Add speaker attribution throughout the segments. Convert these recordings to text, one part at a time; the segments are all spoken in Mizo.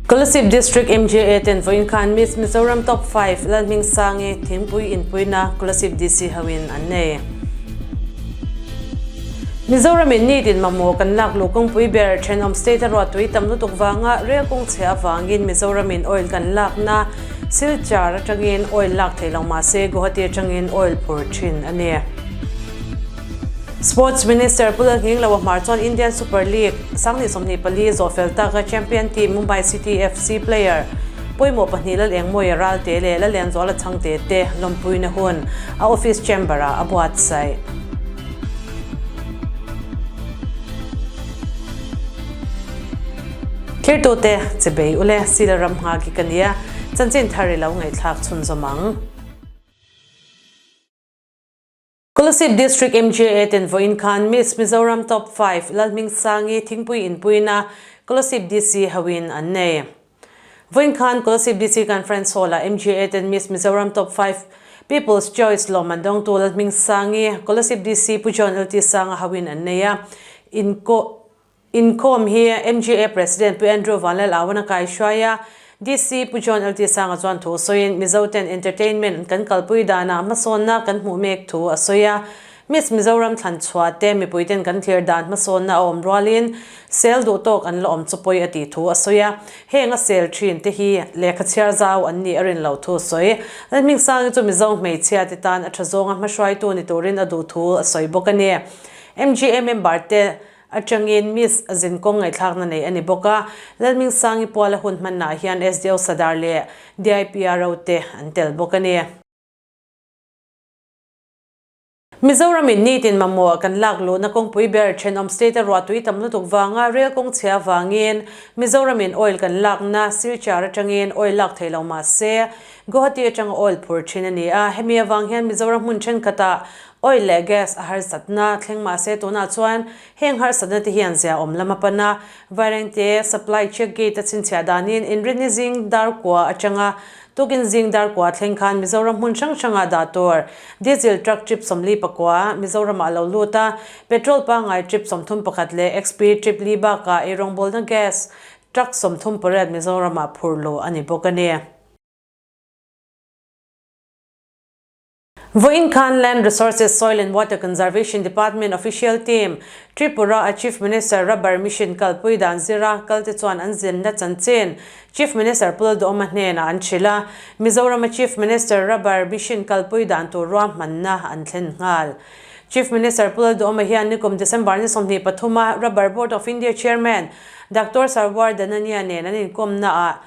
Speaker 1: Kolasib District MJA ten vawiin khan Miss Mizoram Top 5 Lalhmingsangi thingpui inpuina Kolasib DC hoin an nei. Mizoram in nitin mamawh kan lak luh kawngpui ber thenawm state a ruahtui tam lutuk vanga rel kawng chhe avangin Mizoram in oil kan lakna Silchar atangin oil lak theih lo mahse Guwahati atangin oil phur thin a ni. Sports Minister Pu Lalhnginglo Hmar chuan Indian Super League Sanghnih 24 zawhfel taka champion team Mumbai City FC player pawimawh pahnih Lalengmawia Ralte leh Lallianzuala Chhangte te lawmpuina hun a office chamber-ah a buatsaih. Thirtute chibei ule Sila ram nghak i ka nia, chanchin thar i lo ngaihthlak chhunzawm ang. Kolasib District MJA ten vawiin khan Miss Mizoram Top 5 Lalhmingsangi thingpui inpuina Kolasib DC hoin an nei. Vawiin khan Kolasib DC Conference Hall-ah MJA ten Miss Mizoram Top 5 People's Choice lawmman dawngtu Lalhmingsangi Kolasib DC Pu John LT Sanga hoin an nei a. Inkhawm hi MGA President Pu Andrew Vanlal Awan a kaihruai a, DC Pu John LT Sanga chuan thu sawiin Mizoten entertainment kan kalpui danah hmasawnna kan hmuh mek thu a sawi a. Miss Mizoram thlan chhuah te mipuiten kan thlir dan hmasawnna a awm rualin sel duh tawk an la awm chu pawi a tih thu a sawi a. Heng a sel thin te hi lehkha chhiar zau an nih a rin loh thu a sawi. Lalhmingsangi chu Mizo hmeichhia te tan a tha zawnga hmahruaitu ni turin a duh thu a sawi bawk a ni. MGA member te Atangin Miss zinkawng ngaihthlakna nei a ni bawk a, Lalhmingsangi Puala hun hmannaah hian SDO Sadar leh DIPRO te an tel bawk a ni. Mizoram in nitin mamawh kan lak luhna kawngpui ber thenawm state a ruahtui tam lutuk vanga rel kawng chhia avangin Mizoram in oil kan lakna Silchar atangin oil lak thei lo mahse Guwahati atanga oil phur thin a ni a, hemi avang hian Mizoram hmun thenkhatah Oil leh gas a harsatna thleng mahse tunah chuan heng harsatna te hian zia awm lam a pan a, Vairengte supply check gate a chhinchhiah danin Inrinni zing dar kua atanga tukin zing dar kua thleng khan Mizoram hmun hrang hrangah dah tur diesel truck trip 44 Mizoramah a lo lut a, petrol pangngai trip 31 leh XP trip li bakah eirawngbawlna gas truck 38 Mizoramah phur luh a ni bawk a ni. Vawiin khan Land Resources, Soil and Water Conservation Department official team Tripura a Chief Minister Rubber Mission kalpui dan zira kalte chuan an zinna chanchin Chief Minister Pu Lalduhoma hnenah an hrilh a, Mizoram a Chief Minister Rubber Mission kalpui dan tur ruahmanna an thlen nghal. Chief Minister Pu Lalduhoma hian nikum December ni 23 a Rubber Board of India Chairman Doctor Sarwar Dhanania nen an inkawmna ah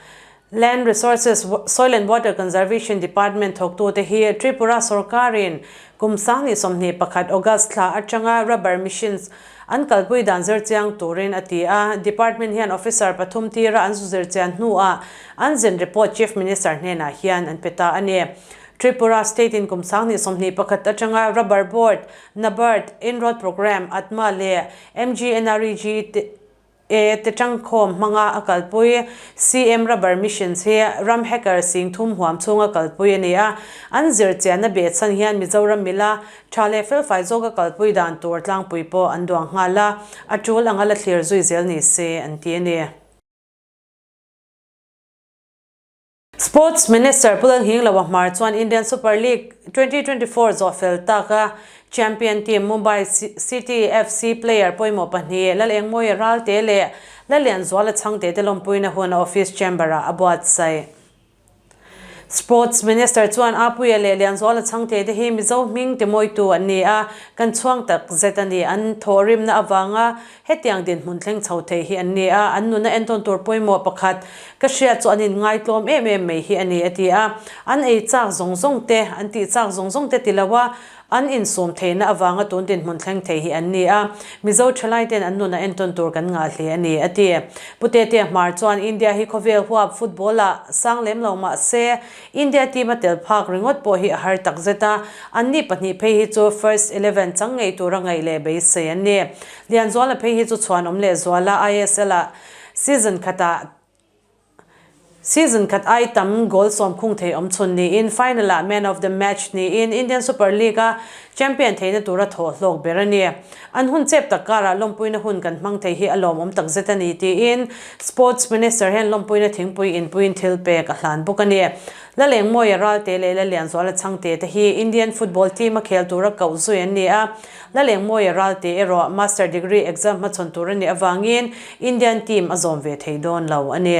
Speaker 1: Land Resources, Soil and Water Conservation Department thawktute hi Tripura sorkarin kum 2021 August thla atanga rubber machines an kalpui dan zirchiang turin a ti a. Department hian officer pathum tira an zu zirchian hnuah an zin report Chief Minister hnenah hian an pe ta a ni. Tripura State in kum 2021 atanga Rubber Board, NABARD, Inroad Programme, ATMA leh MGNREG te E te tangkhawm hmanga a kalpui CM Rubber Missions hi ram hacker sing thum huam chhunga kalpui a ni a, an zirchianna behchhan hian Mizoram mila tha leh felfai zawka kalpui dan tur tlangpui pawh an duang nghal a, a tul anga la thlir zui zel ni se an ti a ni. Sports Minister Pu Lalhingloa Hmar chuan Indian Super League 2024 zawhfel taka champion team Mumbai City FC player pawimawh pahnih Lalengmawia Ralte leh Lallianzuala Chhangte te lawmpuina hun a office chamber-ah a buatsaih. Sports Minister chuan Apuia leh Lianzuala Chhangte te hi Mizo hming timawitu an ni a, kan chhuang tak zet a ni. An thawhrimna avanga Hetiang dinhmun thleng chho thei hi an ni a, an nuna entawn tur pawimawh pakhat ka hriat chu an inngaitlawm em em mai hi a ni, a ti a. An ei chak zawng zawng te, an tih chak zawng zawng te ti lo a, an insum theihna avanga tun dinhmun thleng thei hi an ni a, Mizo thalai ten an nuna entawn tur kan ngah hle a ni, a ti. Pu Tetea Hmar chuan India hi khawvel huap football ah sang lem lo mah se, India team a tel phak ringawt pawh hi a har takzet a, anni pahnih phei hi chu first eleven chang ngei tura ngaih leh beisei an ni. Lianzuala phei hi chu chhuanawm leh zuala ISL ah season khatah Season khat ai tam goal sawmkhung thei awm chhun niin final-ah man of the match niin Indian Super League-a champion theihna tura thawh hlawk ber a ni. An hun chep tak karah lawmpuina hun kan hmang thei hi a lawmawm takzet a ni tiin Sports Minister hian lawmpuina thingpui inpuiin thil pek a hlan bawk a ni. Lalengmawia Ralte leh Lalianzuala Chhangte te hi Indian football team-a khel tura koh zui an ni a, Lalengmawia Ralte erawh Master degree exam hmachhawn tur a nih avangin Indian team a zawm ve thei dawn lo a ni.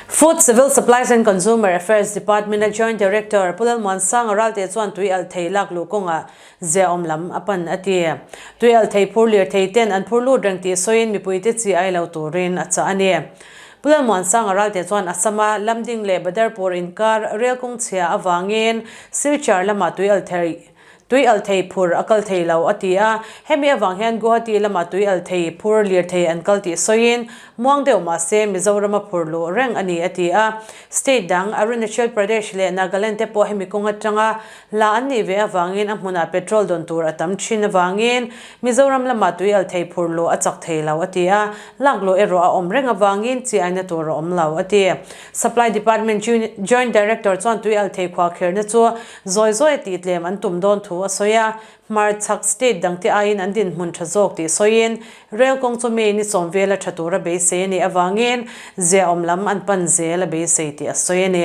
Speaker 1: Food, Civil Supplies and Consumer Affairs Department-a Joint Director Pu Lalmuansanga Ralte chuan tui alh thei lak luh kawngah ziaawm lam a pan a ti. Tui alh thei phur lirthei ten an phur lut reng tih sawiin mipuite chi ai lo turin a chah a ni. Pu Lalmuansanga Ralte chuan Assam-a Lamding leh Badarpur inkar rel kawng chhia avangin Silchar lamah tui alh thei tui alh thei phur a kal thei lo a ti a. Hemi avang hian Guwahati lamah tui alh thei phur lirthei an kal tih sawiin muang deuh mah se Mizoram a phur luh reng a ni a ti a. State dang Arunachal Pradesh leh Nagaland te pawh hemi kawng atanga La an nih ve avangin a hmunah petrol dawn tur a tam thin avangin Mizoram lamah tui al thei phur luh a chak thei lo a ti a, lak luh erawh a awm reng avangin chi aina tur a awm lo a ti. Supply Department Joint Director chuan tui al thei khua kherna chu zawi zawi a tih tlem an tum dawn thu a sawi a, hmarchhak state dangte aiin an dinhmun tha zawk tih sawiin rel kawng chu mi ni sawm vela tha tura beisei a nih avangin ziaawm lam an pan zel a beisei tih a sawi a ni.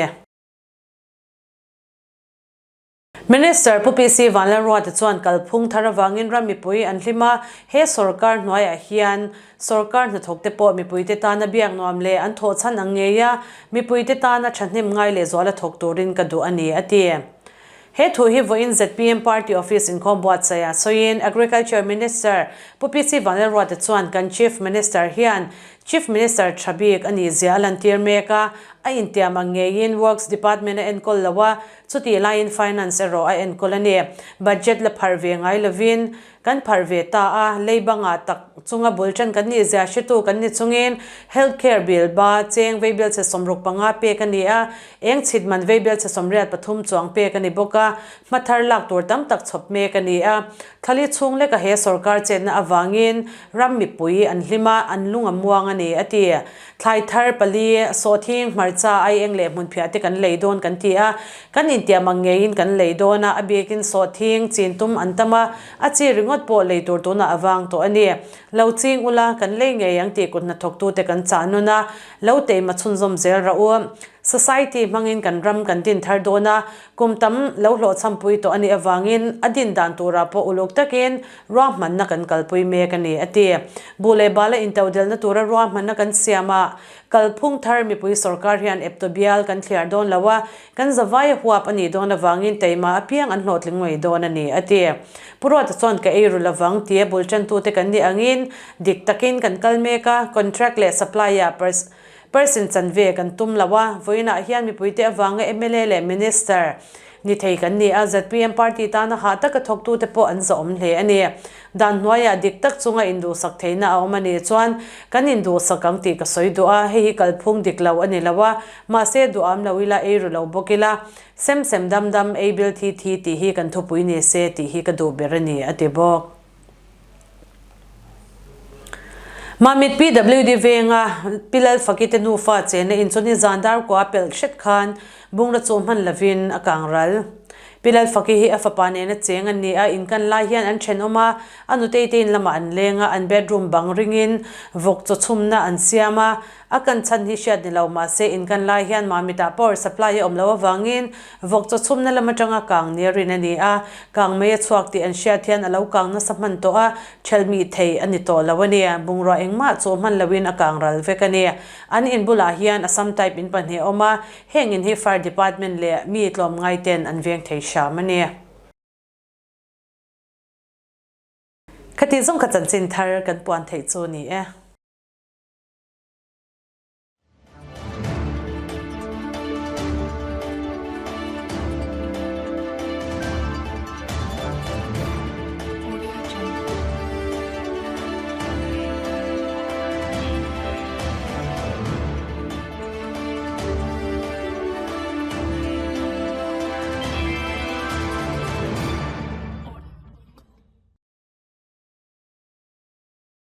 Speaker 1: Minister Pu PC Vanlalruata chuan kalphung thar avangin ram mipui an hlim a, he sorkar hnuaiah hian sorkar hnathawkte pawh mipuite tana biak nuam leh an thawh chhan ang ngei a, mipuite tana thahnem ngai leh zuala thawk turin ka duh a ni, a ti. He thu hi vawiin zpm Party Office inkhawm buatsaihah sawiin Agriculture Minister Pu PC Vanlalruata chuan kan Chief Minister hian Chief Minister tha bik a nih zia a lantir mek a, a intiam ang ngeiin Works Department a enkawl lo a, chutih laiin Finance erawh a enkawl a ni. Budget la pharh ve ngai lovin kan pharh ve ta a, lei bangah tak chunga bul tan kan nih zia hretu kan ni chungin Health Care Bill ba cheng veibialchhe 65 pek a ni a, eng chhit man veibialchhe 83 chuang pek a ni bawk a, hma thar lak tur tam tak chhawp mek a ni a. Thali chhung leka he sorkar chetna avangin ram mipui an hlim a, an lung a muang a ni, a ti. Thlai thar pali, sawhthing, hmarcha, aieng leh hmunphiah te kan lei dawn kan ti a, kan intiam ang ngeiin kan lei dawn a, a bikin sawhthing, chin tum an tam a, a chi ringawt pawh lei tur tunah a vang tawh a ni. Lo ching ula, kan lei ngei ang tih kut hnathawktute kan chah nun a, lo teima chhunzawm zel rawh u. Society hmangin kan ram kan din thar dawn a, Kum tam lo hlawhchhampui tawh a nih avangin a din dan turah pawh uluk takin ruahmanna kan kalpui mek a ni, a ti. Buh leh bala intodelhna tura ruahmanna kan siam a, kalphung thar mipui sorkar hian eptu bial kan thliar dawn lo a, kan zavai a huap a nih dawn avangin taima apiang an hlawhtling ngei dawn a ni, a ti. Pu Ruata chuan ka ei ru lovang tia bul tantute kan nih angin dik takin kan kal mek a, contract leh supply-ah Person chanve kan tum lo a, vawiinah hian mipuite avanga mla leh Minister ni thei kan ni a, zpm party tana hah taka thawktute pawh an zawhawm hle a ni. Dan hnuaiah dik tak chunga induhsak theihna a awm a nih chuan kan induhsak ang tih ka sawi duh a, hei hi kalphung dik lo a ni lo a, mahse duham lo ila ei ru lo bawk ila, sem sem dam dam ei bil thi thi tih hi kan thupui ni se tih hi ka duh ber a ni, a ti bawk. Mamit PWD venga Pi Lalfaki te nufa chenna in chu nizan darkua pelh hret khan bungra chu hman lovin a kang ral. Pi Lalfaki hi a fapa nena cheng an ni a, in kan lai hian an thenawm a, a nutei te in lamah an leng a, an bedroom bang ringin vawk chaw chhumna an siam a, A kan chhan hi hriat ni lo mahse in kan lai hian Mamitah power supply a awm loh avangin vawk chaw chhumna lam atanga kang nia rin a ni a, kang mei a chhuak tih an hriat hian a lo kang nasa hman tawh a, thelh mih thei a ni tawh lo a ni. Bungrua engmah chu hman loin a kang ral vek a ni. An in bulah hian Assam type in pahnih a awm a, heng in hi Fire Department leh mi tlawmngai ten an veng thei hram a ni. Khati zawng kha chanchin thar kan puan theih chu ni e.